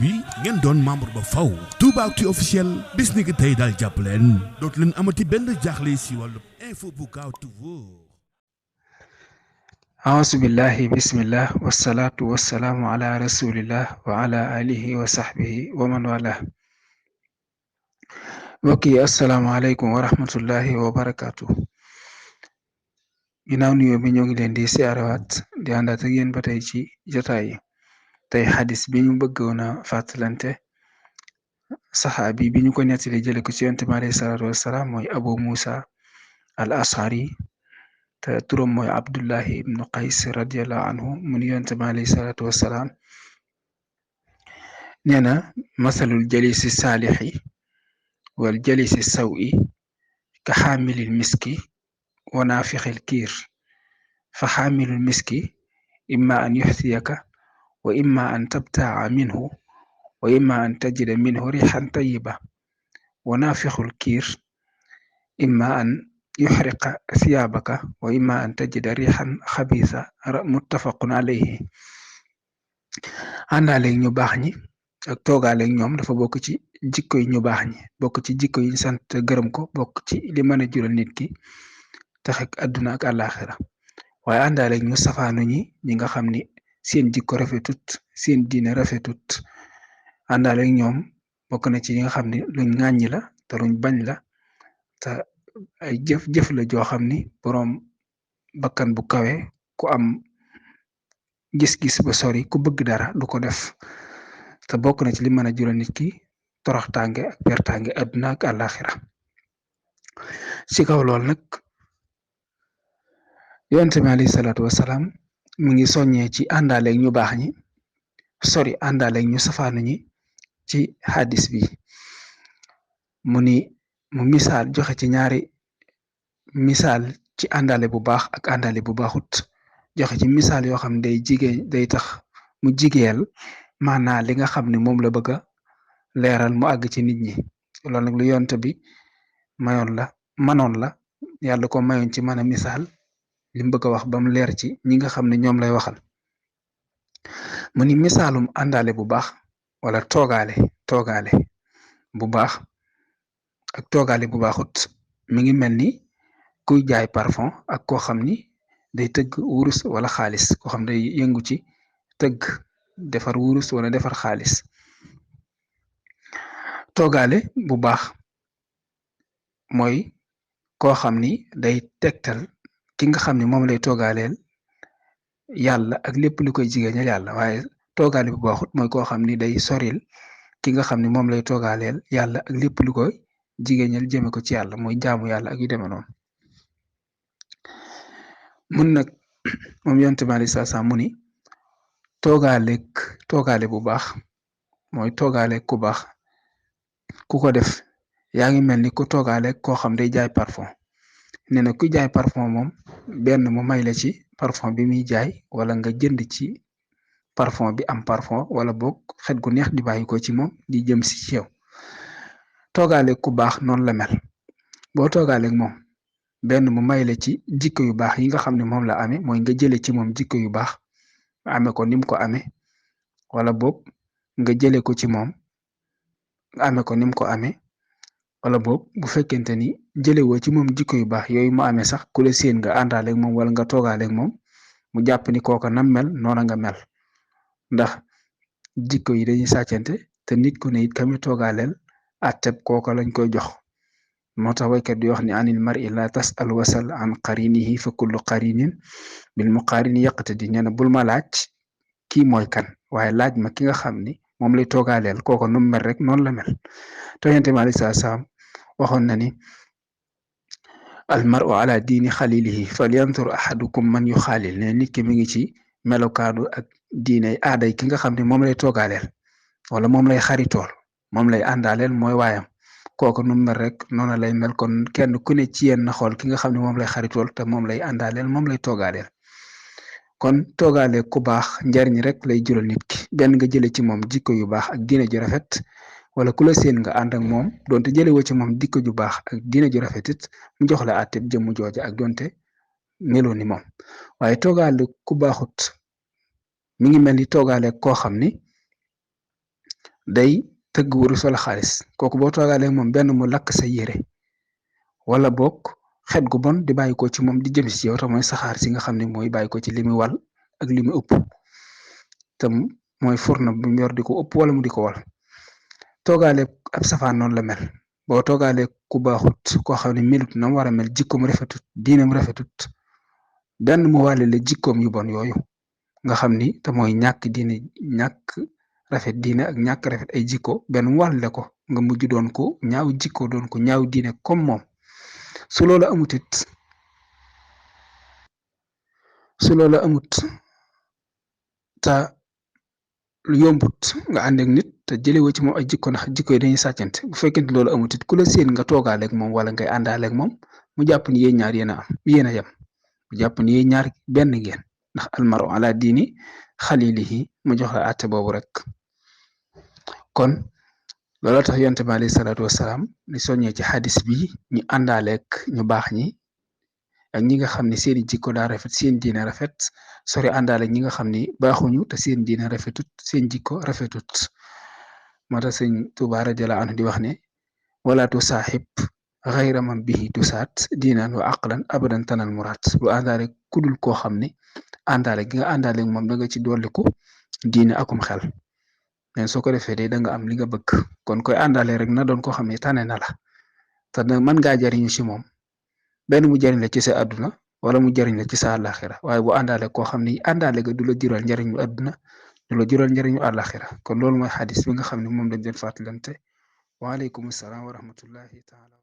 wi ngeen doon membre ba faw Toubactu officiel bis ni ki tey daal jàpp leen dootu leen amati benn jaaxle si wàllu info bu gaaw te wóor. أعوذ بالله بسم الله والصلاة والسلام على رسول الله وعلى آله وصحبه ومن والاه وكي السلام عليكم ورحمة الله وبركاته ginnaaw nuyoo bi ñoo ngi leen di siyaarawaat di àndaat ak yéen ba tey ci jotaay yi tey xadis bi ñu bëggoon a fàttalante saxaabi bi ñu ko nettali jële ko ci yonent bi alayhi salaatu wassalaam mooy Abu Musa al Ashari te turam mooy Abdullahi ibnu Qays radiallahu anhu mu ni yonent bi alayhi salaatu wassalaam nee na masalul jalisi saalixi wal jalisi sawi ka xaamilil miski wa naafixil kiir fa xaamilul miski imma an yuxsiyaka wa imma an tabtaaca minhu wa imma an tajida minhu rixan tayiba wa naafixul kiir imma an yuxriqa siyaabaka wa imma an tajida rixan xabiisa muttafaqun alayhi àndaaleeg ñu baax ñi ak toogaaleeg ñoom dafa bokk ci jikko yi ñu baax ñi bokk ci jikko yi sant gërëm ko bokk ci li mën a jural nit ki tax ak àdduna ak àllaaxira waaye àndaaleeg ñu safaanu ñi nga xam ni seen jikko rafetut seen diine rafetut àndaaleeg ñoom bokk na ci yi nga xam ni luñ ŋàññi la te luñ bañ la te ay jëf la joo xam ni boroom bakkan bu kawe ku am gis-gis ba sori ku bëgg dara du ko def te bokk na ci li mën a jural nit ki toroxtaange ak pertaange àdduna ak àllaaxira ci kaw lool nag yonent bi alayhi salaatu wassalaam mu ngi soññee ci àndaaleeg ñu baax ñi sori àndaaleeg ñu safaanu ñi ci hadis bi mu ni mu misaal joxe ci ñaari misaal ci àndaale bu baax ak àndaale bu baaxut joxe ci misaal yoo xam ne day tax mu jigeel maanaa li nga xam ne moom la bëgg a leeral mu àgg ci nit ñi loolu nag lu yonent bi manoon la yàlla ko mayoon ci mën a misaal li mu bëgg a wax ba mu leer ci ñi nga xam ne ñoom lay waxal mu ni misaalum àndaale bu baax wala toogaale bu baax ak toogaale bu baaxut mi ngi mel ni kuy jaay parfum ak koo xam ni day tëgg wurus wala xaalis koo xam day yëngu ci tëgg defar wurus wala defar xaalis toogaale bu baax mooy koo xam ni day tegtal ki nga xam ne moom lay toogaaleel yàlla ak lépp lu koy jigéeñal yàlla waaye toogaale bu baaxut mooy koo xam ni day soril ki nga xam ne moom lay toogaaleel yàlla ak lépp lu koy jigéeñal jëme ko ci yàlla mooy jaamu yàlla ak yu demee noonu mun nag moom yonent bi alayhi salaam mu ni toogaale bu baax mooy toogaale ku baax ku ko def yaa ngi mel ni ku toogaale koo xam day jaay parfum nee na ku jaay parfum moom benn mu may la ci parfum bi muy jaay wala nga jënd ci parfum bi am parfum wala boog xet gu neex di bàyyi ko ci moom di jëm si ci yow toogaale ku baax noonu la mel boo toogaaleeg moom benn mu may la ci jikko yu baax yi nga xam ne moom la amee mooy nga jële ci moom jikko yu baax nga amee ko ni mu ko amee wala boog nga jële ko ci moom nga amee ko ni mu ko amee wala boog bu fekkente ni jële woo ci moom jikko yu baax yooyu mu amee sax ku la séen nga àndaaleeg moom wala nga toogaaleeg moom mu jàpp ni kooka nam mel noona nga mel ndax jikko yi dañuy sàccante te nit ku ne it kami toogaaleel atteb kooka lañ koy jox moo tax waykat di wax ni anil mar'i la tas'al wasal an qarinihi fa kullu qarinin bil muqarini yaqtadi nee na bul ma laaj kii mooy kan waaye laaj ma ki nga xam ni moom lay toogaaleel kooka nu mel rek noonu la mel te yonent bi alayhi salaam waxoon na ni al mar'u ala diini xalilihi falyantur ahadukum man yu xaalil ne nit ki mi ngi ci melokaanu ak diine aaday ki nga xam ne moom lay toogaaleel wala moom lay xaritool moom lay àndaaleel mooy waayam kooku nu mel rek noonu lay mel kon kenn ku ne ci yéen na xool ki nga xam ne moom lay xaritool te moom lay àndaaleel moom lay toogaaleel kon toogaale ku baax njariñ rek lay jural nit ki benn nga jële ci moom jikko yu baax ak diine ju rafet wala ku la seen nga ànd ak moom donte jële woo ci moom jikko ju baax ak diine ju rafet it mu jox la àtte jëmm jooja ak donte meloo ni moom waaye toogaale ku baaxut mi ngi mel ni toogaale koo xam ni day tëgg wurus wala xaalis kooku boo toogaale moom benn mu lakk sa yére wala boog xet gu bon di bàyyi ko ci moom di jëm si yow te mooy saxaar si nga xam ne mooy bàyyi ko ci li muy wal ak li muy ëpp te mooy furna bu mu yor di ko ëpp wala mu di ko wal toogaale ab safaan noonu la mel boo toogaale ku baaxut koo xam ne melut na mu war a mel jikkoom rafetut diinam rafetut benn mu wàlle la jikkoom yu bon yooyu nga xam ni te mooy ñàkk diine ñàkk rafet diine ak ñàkk rafet ay jikko benn mu wàlle ko nga mujj doon ko ñaaw jikko doon ko ñaaw diine comme moom su loolu amut te lu yombut nga ànd ak nit te jëlewoo ci moom ay jikko ndax jikko yi dañuy sàccante bu fekkente loolu amut it ku la séen nga toogaale ak moom wala ngay àndaale ak moom mu jàpp ni yéen ñaar yéen a yem mu jàpp ni yéen ñaar benn ngeen ndax almaru ala diini xalilihi mu jox la àtte boobu rek kon looloo tax yonte bi alayhi salaatu wasalaam ni soññee ci xadis bi ñu àndaaleeg ñu baax ñi ak ñi nga xam ne seeni jikko daa rafet seen diine rafet sori àndaale ñi nga xam ni baaxuñu te seen diine rafetut seen jikko rafetut moo tax sëñ Tuubaa radiyallaahu anhu di wax ne wala tu saaxib xayra man bihi tusaat diinan wa aqlan abadan tanal muraat lu àndaale kudul koo xam ne àndaale gi nga àndaale moom da nga ci dolliku diine akum xel mais soo ko defee de da nga am li nga bëgg kon koy àndaale rek na doon koo xam ne tane na la te mën ngaa jariñu ci moom benn mu jariñ la ci sa àdduna wala mu jariñ la ci sa àllaaxira waaye bu àndaale koo xam ne àndaale ga du la jural njariñu àdduna du la jural njariñu àllaaxira kon loolu mooy xadis bi nga xam ne moom lañ doon fàttalante waaleykum salaam wa rahmatullahi taala